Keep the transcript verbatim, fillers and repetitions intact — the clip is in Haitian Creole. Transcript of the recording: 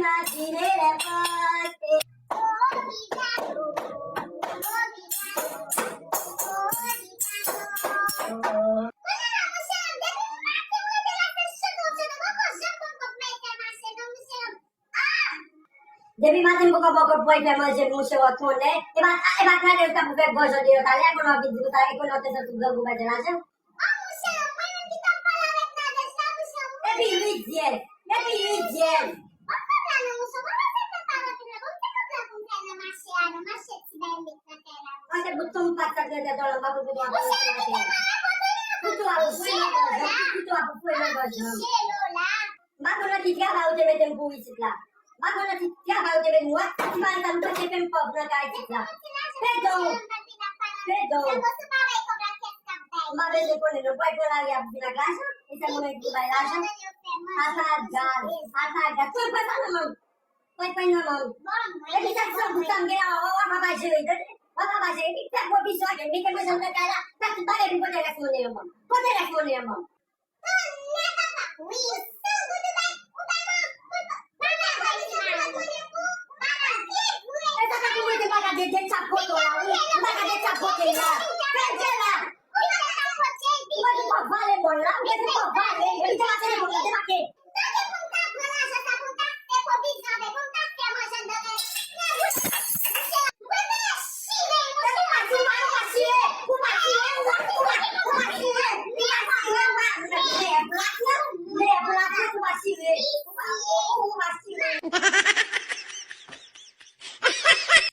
Vire lè pòte. Obrigado. Obrigado. Obrigado. Kounye a la, monchè, depi maten mwen te la, se chante, chante, mwen poko janm konn kòk mwen te mache, non, monchè. Ah! Depi maten m poko bò kòk mwen fè manje, monchè, w tonnè. E pa, e pa gade w t ap ouvè gòj ou deyò talè, kounye a w vin di konsa, e kounye a w te santi w grangou pa gen lajan. Oh, monchè, mwen menm ki t ap pale avèk Nadège la, monchè, mwen. Depi uit yè, depi uit yè. Mwen pa pale non, monchè, mwen pa fè fè pa anpil la, mwen te konn la pou m fè nan mache a, nan mache ti bay met nan kay la. Monchè, bout ton pat sa k nan tèt ou la, m pa pou kote w ap pale nan mache a. Monchè, mwen te malè, mwen te nan kouche Lola. Kote w ap foure nan gòj ou. Kouche Lola. M pa konn nan ki travay ou te mete m pou isit la. M pa konn nan ki travay ou te mete m. Wè, ti mari sa nou prèske fè m pòv nan kay isit la. Fedon. Fedon. M pa bezwen konnen non. Boy pran lari a pou vin ak lajan. E se mwen menm ki pou bay lajan. Ata gaz. Ata gaz. Fò l pran sa nan men m. Fò l pran nan men m. Epi sa ti san goud sa m gen la, w a, w a, w a pa jere, tande? W a pa jere. Epi fè pwovizyon ak li. Mete manje nan kay la. Fè tout bagay epi pote rès monnen an ban m. Pote rès monnen an ban m. Tonnè papa, wi, san goud ou bay, ou bay man, ou bay, bay man, bay man, bay man, bay man, e vre. E sa ka pou mete bagay de, de tchap poto la, wi. Bagay